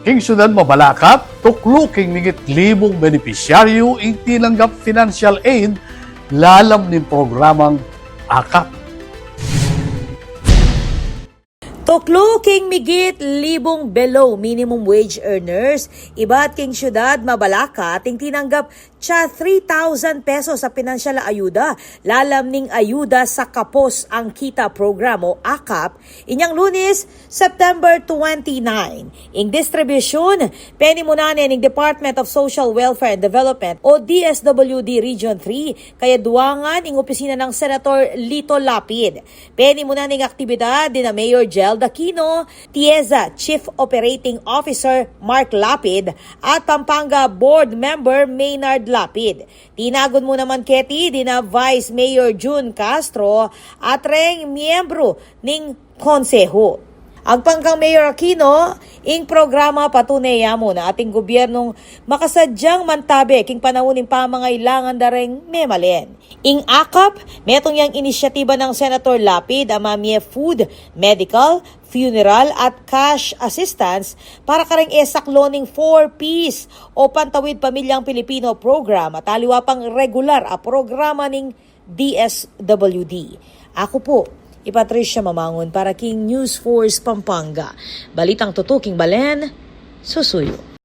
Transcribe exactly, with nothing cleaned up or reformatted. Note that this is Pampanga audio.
King Syudad Mabalacat, tuklu king migit libung benepisyaryu ing tinanggap financial aid lalam ning programang akap. Tuklu king migit libung below minimum wage earners ibat king Syudad Mabalacat ing tinanggap tsa three thousand pesos a pinansyal a ayuda lalam ning Ayuda sa Kapos-ang Kita program o akap inyang Lunes, September twenty-nine. Ing distribusyun penimunan ne ning Department of Social Welfare and Development o D S W D Region three, kayaduangan ing opisina nang Senator Lito Lapid. Penimunan ning aktibidad dina Mayor Jel Aquino, TIEZA Chief Operating Officer Mark Lapid, at Pampanga Board Member Maynard Lapid. Tinagun mu naman keti dina Vice Mayor Jun Castro at reng miyembru ning konseho. Agpang kang Mayor Aquino, ing programa patunay ya mu na ating gobyernong makasadyang mantabe king panaun ning pamangailangan da reng memalen. Ing akap, metung yang inisyatiba nang Senator Lapid a mamie food, medical, funeral at cash assistance para kareng e saklo ning four Ps o Pantawid Pamilyang Pilipino program at aliwa pang regular a programa ning D S W D. Aku pu i Patricia Mamangun para king News Force Pampanga. Balitang tutuking balen, susuyu.